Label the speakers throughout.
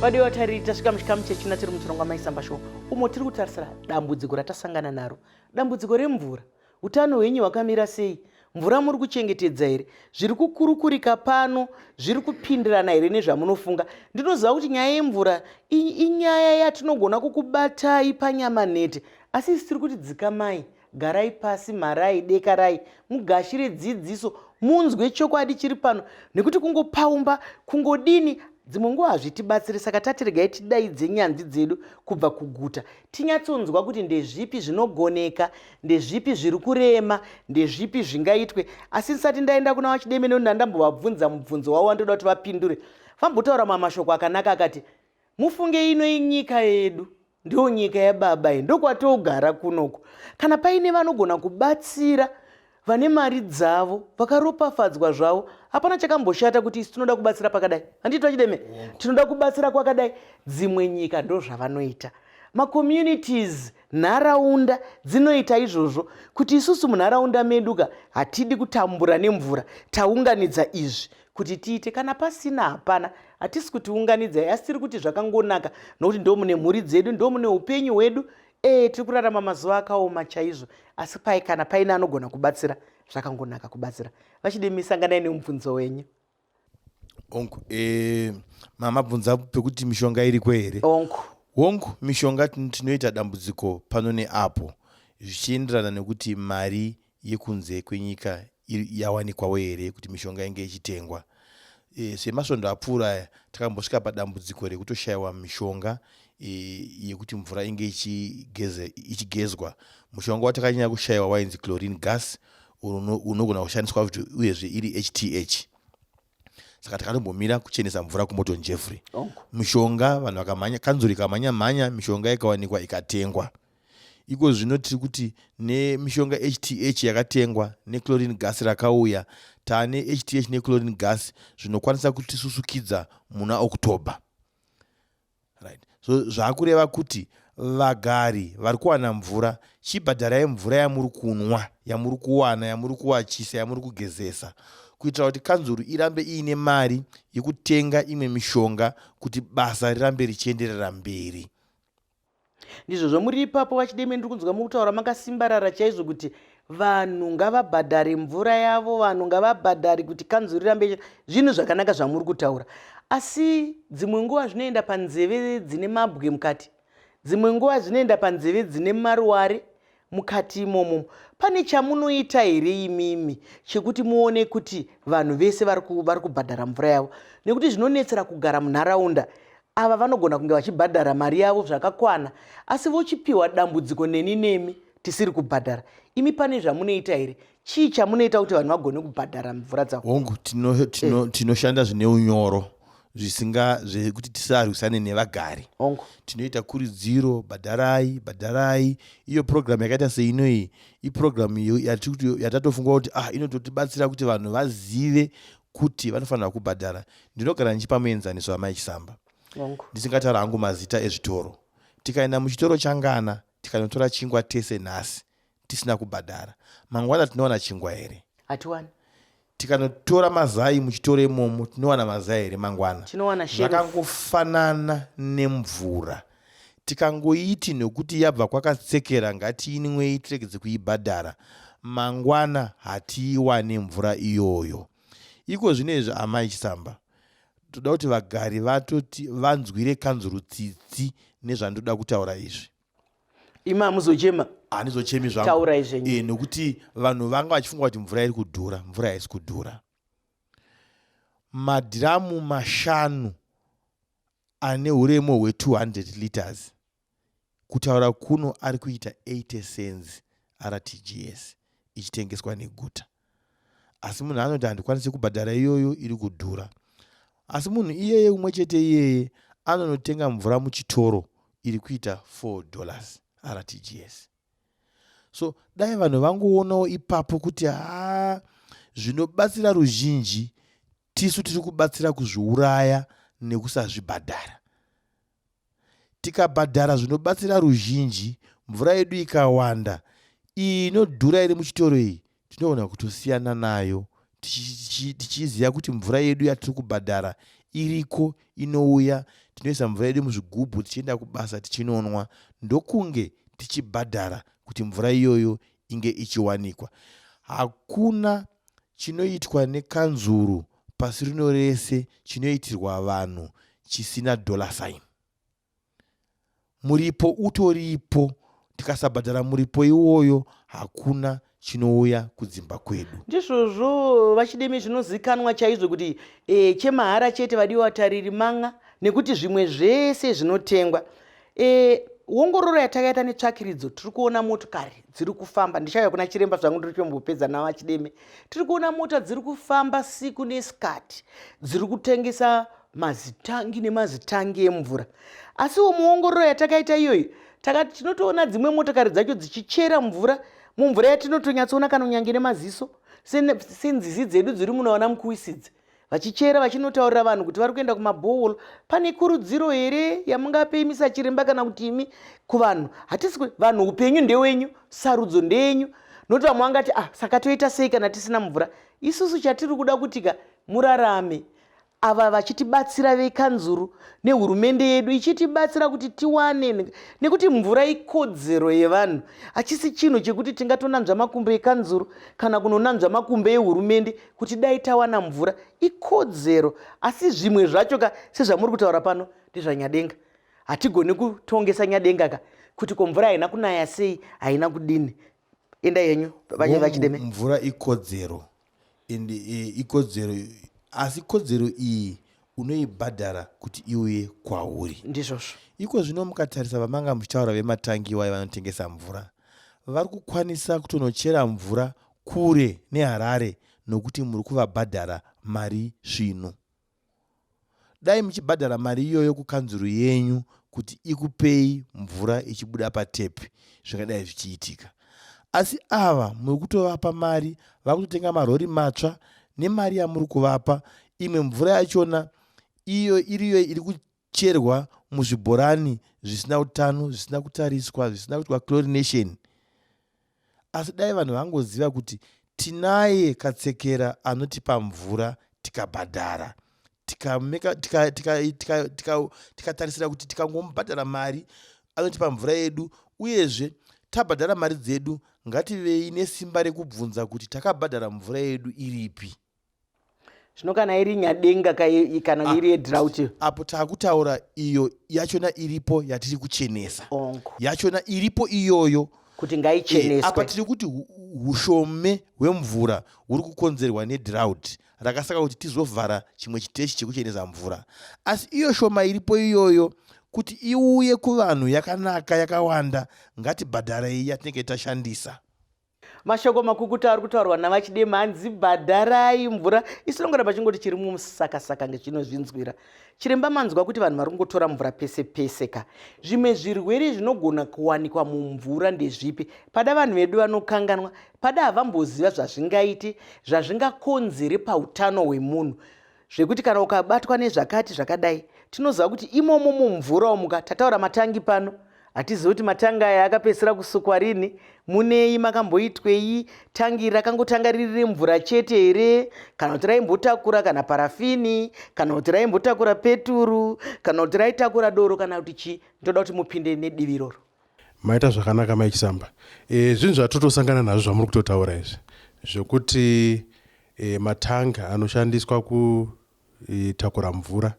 Speaker 1: Vadiwa tariri, tasvika muchikamu chechina tiri muchirongwa Maisamba Show, umo tiri kutarisira dambudziko ratasangana naro, dambudziko remvura. Utano hwenyu hwakamira sei? Mvura muri kuchengetedza here? Zviri kukurukurika pano zviri kupindirana here nezvamunofunga? Ndinoziva kuti nyaya yemvura inyaya yatinogona kukubatai panyama nhete, asi isi tiri kuti dzikamai, garai pasi, mharai, dekarai, mugashire dzidziso, munzwe chokwadi chiri pano, nekuti kungopaumba kungodini dzimwe nguva hazvitibatsiri. Saka tati regai tidaidze nyanzvi dzedu kubva kuguta, tinyatsonzwa kuti ndezvipi zvinogoneka, ndezvipi zviri kurema, ndezvipi zvingaitwe. Asi ndisati ndaenda kuna VaChideme, nekuti ndandambovabvunza mubvunzo wavo wandoda kuti vapindure, vambotaura mamwe mashoko akanaka akati, mufunge ino inyika yedu, ndiyo nyika yababa iyi, ndokwatogara kunoku. Kana paine vanogona kubatsira, vane mari dzavo, vakaropafadzwa zvavo, hapana chakamboshata kuti isu tinoda kubatsira pakadai. Handiti VaChideme? Tinoda kubatsira kwakadai. Dzimwe nyika ndo zvavanoita, macommunities, nharaunda dzinoita izvozvo, kuti isusu munharaunda medu ka hatidi kutambura nemvura, taunganidza izvi kuti tiite. Kana pasina, hapana. Hatisi kutiunganidzai, asi tiri kuti zvakangonaka, nokuti ndo mune mhuri dzedu, ndo mune upenyu hwedu. Tiri kurarama mazuva akaoma chaizvo, asi pai kana paine anogona kubatsira, zvakangonaka kubatsira. VaChideme, sanganai nemubvunzo wenyu.
Speaker 2: Ongu, mamabvunza pekuti mishonga iriko here?
Speaker 1: Ongu.
Speaker 2: Hongu, mishonga tinoita dambudziko pano neapo, zvichienderana nekuti mari yekunze kwenyika yawanikwawo here kuti mishonga inge ichitengwa. Semasvondo apfuura aya, takambosvika padambudziko rekutoshayiwa mishonga yekuti mvura inge ichigezwa. Mushonga watakanyanya kushayiwa wainzi chlorine gas, unogona kushandiswa futi uyezve iri HTH. Saka takatombomira kuchenesa mvura kuMorton Jeffrey. Mishonga vanhu vakamhanya, kanzuro ikamhanya mhanya, mishonga ikawanikwa, ikatengwa. Iko zvino tiri kuti nemishonga HTH yakatengwa nechlorine gas rakauya, taane HTH nechlorine gas zvinokwanisa kutisusukidza muna October, right? So zvaakureva kuti vagari vari kuwana mvura, chibhadharai mvura yamuri kunwa, yamuri kuwana, yamuri kuwachisa, yamuri kugezesa, kuitira kuti kanzuru irambe iine mari yekutenga imwe mishonga kuti basa rirambe richienderera mberi.
Speaker 1: Ndizvozvo. Muri ipapo, VaChideme, ndiri kunzwa mukutaura makasimbarara chaizvo kuti vanhu ngavabhadhare mvura yavo, vanhu ngavabhadhare kuti kanzuru rirambe. Zvinhu zvakanaka zvamuri kutaura, asi dzimwe nguva zvinoenda panzeve dzine mabwe mukati, dzimwe nguva zvinoenda panzeve dzine maruware mukati imomo. Pane chamunoita here imimi chekuti muone kuti vanhu vese vari kubhadhara mvura yavo? Nekuti zvinonetsera kugara munharaunda, ava vanogona kunge vachibhadhara mari yavo zvakakwana, asi vochipiwa dambudziko neni nemi tisiri kubhadhara. Imi pane zvamunoita here? Chii chamunoita kuti vanhu vagone kubhadhara mvura dzavo?
Speaker 2: Hongu, tinoshanda zvine unyoro, zvisinga zvekuti tisarwisane nevagari. Tinoita kurudziro, bhadharai, bhadharai. Iyo purogiramu yakaita seinoyi ipurogiramu yatatofunga kuti ah, inototibatsira kuti vanhu vazive kuti vanofanira kubhadhara. Ndinogara ndichipa muenzaniso, amai Chisamba, ndisingataura hangu mazita ezvitoro. Tikaenda muchitoro changana, tikanotora chingwa tese nhasi tisina kubhadhara, mangwana tinowana chingwa here?
Speaker 1: Hatiwani.
Speaker 2: Tikanotora mazai muchitoro imomo, tinowana mazai here mangwana?
Speaker 1: Tinowana.
Speaker 2: Zvakangofanana nemvura. Tikangoiti nekuti yabva kwakatsekera, ngatiinwei tiregedze kuibhadhara, mangwana hatiiwane mvura iyoyo. Iko zvino izvi, amai Chisamba, toda kuti vagari vatoti vanzwire kanzuru tsitsi nezvandoda kutaura izvi.
Speaker 1: Imi hamuzochema.
Speaker 2: Handizochemi zvangu.
Speaker 1: Taurai zvenyu.
Speaker 2: Nekuti vanhu vanga vachifunga kuti mvura iri kudhura. Mvura haisi kudhura. Madhiramu 5 ane uremo hwe200 liters kutaura kuno ari kuita 80 cents RTGS ichitengeswa neguta. Asi munhu anoti handikwanisi kubhadhara iyoyo, iri kudhura. Asi munhu iyeye umwe chete iyeye anonotenga mvura muchitoro iri kuita $4 RTGS. So dai vanhu vangoonawo ipapo kuti ha, zvinobatsira ruzhinji, tisu tiri kubatsira kuzviuraya nekusazvibhadhara. Tikabhadhara zvinobatsira ruzhinji, mvura yedu ikawanda, iyi inodhura iri muchitoro iyi tinogona kutosiyana nayo, tichiziva kuti mvura yedu yatiri kubhadhara iriko, inouya. Tinoisa mvura yedu muzvigubhu tichienda kubasa tichinonwa ndokunge tichibhadhara kuti mvura iyoyo inge ichiwanikwa. Hakuna chinoitwa nekanzuru pasi rino rese chinoitirwa vanhu chisina dollar sign. Muripo utoripo, tikasabhadhara muripo iwoyo hakuna chinouya kudzimba kwedu.
Speaker 1: Ndizvozvo VaChideme zvinozikanwa chaizvo kuti e, chemahara chete vadiwa vatariri man'a nekuti zvimwe zvese zvinotengwa. E, wongororo yatakaita netsvakiridzo tiri kuona motokari dziri kufamba ndichauya kuna chiremba zvangu ndiri kutombopedza navo VaChideme tiri kuona mota dziri kufamba siku nesikati dziri kutengesa mazitangi nemazitangi emvura asiwo muongororo yatakaita iyoyi takati tinotoona dzimwe motokari dzacho dzichichera mvura mumvura yatinotonyatsoona kana kunyange nemaziso senzizi dzedu dziri munoona mukuwisidzi vachichera vachinotaurira vanhu kuti vari kuenda kumabhoholo pane kurudziro here yamungape imi sachiremba kana kuti imi kuvanhu hatisi vanhu upenyu ndewenyu sarudzo ndeyenyu nokuti vamwe vangati ah saka toita sei kana tisina mvura isusu chatiri kuda kutika murarame ava vachitibatsira vekanzuru nehurumende yedu ichitibatsira kuti tiwane nekuti mvura ikodzero yevanhu hachisi chinhu chekuti tingatonanzva makumbo ekanzuru kana kunonanzva makumbo ehurumende kuti dai tawana mvura ikodzero asi zvimwe zvacho ka sezvamuri kutaura pano ndezvanyadenga hatigoni kutongesa nyadenga ka kuti ko mvura haina kunaya sei haina kudini endai henyu vachideme
Speaker 2: mvura ikodzero and eh, ikodzero asi kodzero iyi unoibhadhara kuti iuye kwauri
Speaker 1: ndizvozvo
Speaker 2: iko zvino mukatarisa vamanga muchitaura vematangi iwayo vanotengesa mvura vari kukwanisa kutonochera mvura kure neharare nokuti muri kuvabhadhara mari svinu Dai muchibhadhara mari iyoyo kukanzuru yenyu kuti ikupei mvura ichibuda patepi zvingadai zvichiitika. Asi ava muri kutovapa mari vakutotenga marori matsva nemari yamuri kuvapa imwe mvura yachona iyo iriyo iri kucherwa muzvibhorani zvisina utano zvisina kutariswa zvisina kuitwa chlorination Asi dai vanhu vangoziva kuti tinaye Katsekera anotipa mvura tikabhadhara tikatarisira tika, tika, tika, tika, kuti tikangomubhadhara mari anotipa mvura yedu uyezve tabhadhara mari dzedu ngativei nesimba rekubvunza kuti takabhadhara mvura yedu iripi.
Speaker 1: Zvino kana iri nyadenga kana ah, iri yedrought
Speaker 2: apo taakutaura iyo yachona iripo yatiri kuchenesa yachona iripo iyoyo
Speaker 1: kuti ngaicheneswe eh,
Speaker 2: apa tiri kuti ushome hwemvura huri kukonzerwa nedrought rakasaka kuti tizovhara chimwe chiteshi chekuchenesa mvura asi iyo shoma iripo iyoyo kuti iuye kuvanhu yakanaka yakawanda ngatibhadharei yatinenge tashandisa
Speaker 1: Mashoko makukutu ari kutaurwa naVaChidema hanzi bhadharai mvura isu tinongoramba chingoti chiri mumusakasaka ngechinozvinzwira. Chiremba manzwa kuti vanhu vari kungotora mvura pese pese ka. Zvimwe zvirwere zvinogona kuwanikwa mumvura ndezvipi? Pada vanhu vedu vanokanganwa, pada havamboziva zvazvingaite, zvazvingakonzere pautano hwemunhu. Zvekuti kana ukabatwa nezvakati zvakadai, tinoziva kuti imomo mumvura umu ka, tataura matangi pano, hatizivi kuti matangi aya akapedzisira kusukwa rini, munei, makamboitwei, tangi iri rakangotanga riri remvura chete here, kana kuti raimbotakura kana parafini, kana kuti raimbotakura peturu, kana kuti raitakura doro, kana kuti chii. Ndoda kuti mupinde nedivi iroro.
Speaker 3: Maita zvakanaka mai Chisamba. E, zvinhu zvatotosangana nazvo zvamuri kutotaura izvi zvekuti e, matangi anoshandiswa kutakura mvura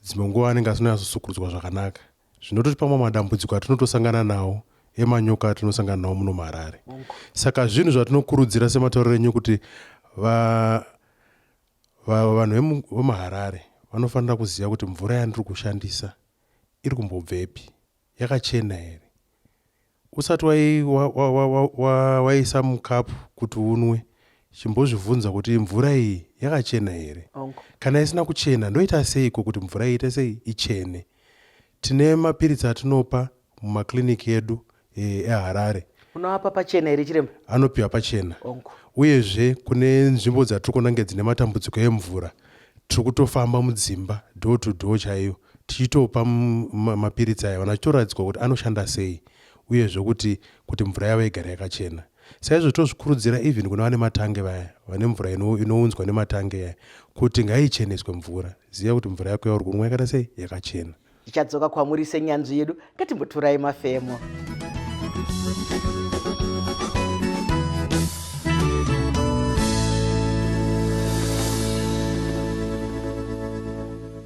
Speaker 3: dzimwe nguva anenge asina kunyatsosukurudzwa zvakanaka zvinototipa mamwe madambudziko atinotosangana nawo emanyoka atinosangana nawo muno muHarare. Saka zvinhu zvatinokurudzira sematauriro enyu kuti va vanhu vemuHarare vanofanira kuziva kuti mvura yandiri kushandisa iri kumbobvepi yakachena here usati waisa mukapu kuti unwe chimbozvibvunza kuti mvura iyi yakachena here kana isina kuchena ndoita seiko kuti mvura iite sei ichene tine mapiritsi atinopa mumakliniki edu eHarare.
Speaker 1: Unoapa pachena here chiremba?
Speaker 3: Anopiwa pachena. Uyezve kune nzvimbo dzatiri kuona kunge dzine matambudziko emvura tiri kutofamba mudzimba door to door chaiyo tichitopa mapiritsi aya vanhu vachitoratidzwa kuti anoshanda sei uyezve kuti kuti mvura yavo igare yakachena. Saizvo tozvikurudzira even kuna vane matange vaya vane mvura inounzwa nematange yaya kuti ngaicheneswe mvura. Ziva kuti mvura yako yauri kunwa yakaita sei yakachena.
Speaker 1: Tichadzoka kwamuri senyanzvi yedu, ngatimbotorai mafemo. Thank you.